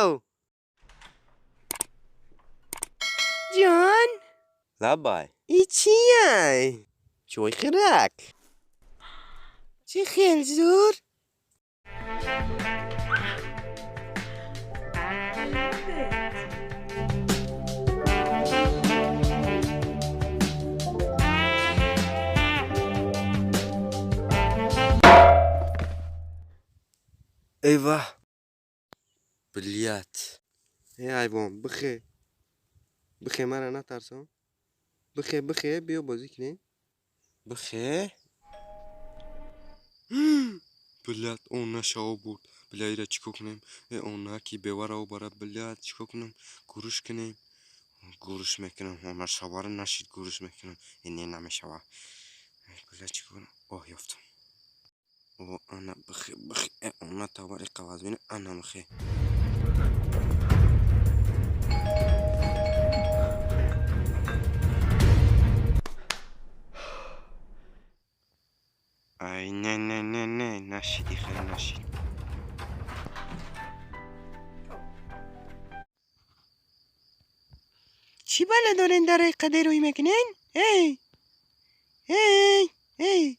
Биё. Ҷон. Лабай. И чияй? Чой хӯрак. Чӣ хел зур. Эва, блять. Э, ҳайвон, бихе, бихе, мара натарсон, бихе, бихе, биё бозӣ кунем. Бихе, блять, она шао бурд. Бля, ира чӣ кор кунем? Э, она ки бевара обара, блять, чӣ кор кунем? Гурӯш кунем, гурӯш мекунам. Она шавара нашид, гурӯш мекунам. Э, не, намешава. Бля, чӣ кор кунам? Оҳ, ёфтам. О, ана, бихе, бихе. Э, она тавари қавазбина, ана, бихе. Ай, не, не, не, не, нашиди, хеле нашид. Чӣ бала дорен, дар қаде рӯй мекунен? Эй, эй, эй,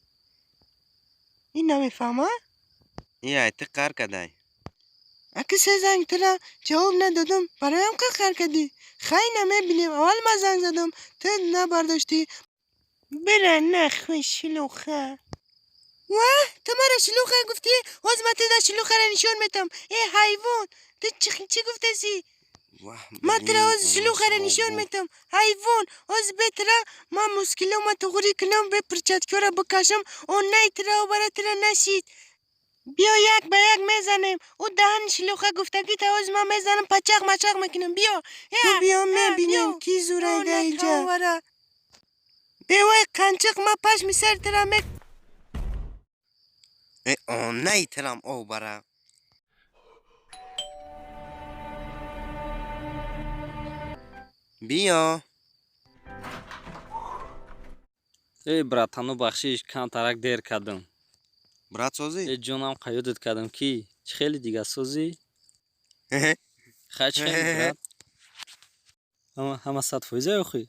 ин намефаҳма. Ияй, ту қар кадай? Аки се занг тура ҷавоб надодам, бароям қа қар кардӣ? Хай, намебинем. Аввал ман занг задам, ту набардоштӣ. Бира нахуй, шилуха. Ва, ту мара шилуха гуфтӣ? Ҳоз ман туда шилухаро нишон метам. Э, ҳайвон, ту чӣ гуфтаси? Ман тура ҳоз шилухаро нишон метам, ҳайвон. Ҳоз бетра ман мускилома туғрӣ кунам, бе перчаткаро бикашам, он най тура обара, тура нашид. Биё, як ба як мезанем. Ӯ даҳани шилуха гуфтагита ҳоз ман мезанам, пачақ мачақ мекунам. Биё. Ту биё, мебинем, ки зурайда иҷа. Бевай қанчиқ, ман пашми сари тура ме Э, онаи тирам обара. Биё. Эй, братану, бахшиш, камтарак дер кардам. Брат, созӣ? Э, ҷонам, қаёдат кардам, ки чӣ хеле дига созӣ? Хай, чӣ хеле, брат, ҳама 100% охи.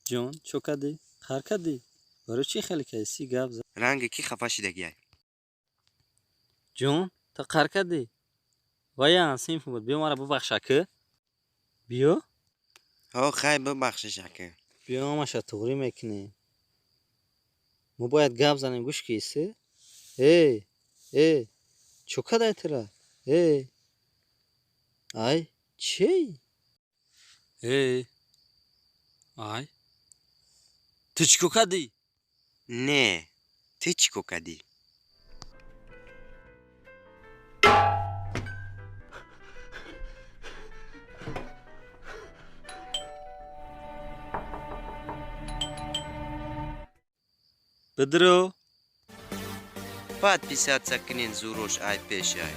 Ҷон, чо кардӣ? Қар кардӣ? Барои чӣ хеле кардӣ? Гап зад. Ранге ки хафа шидагиай. Ҷон, ту қар кардӣ? Вая синф буд. Биё, мара бубахш, ака, биё. Ҳо, хай, бубахшиш, ака. Биё, ҳамаша туғрӣ мекунем. Мо бояд гап занем. Гӯш киси. Э, э, чо кадай тура? Э, ай, чи? Э, ай, ту чӣ кор кардӣ? Не, ту чӣ кор кардӣ? Бидро. Подписаться кунен, зурош ай пешай.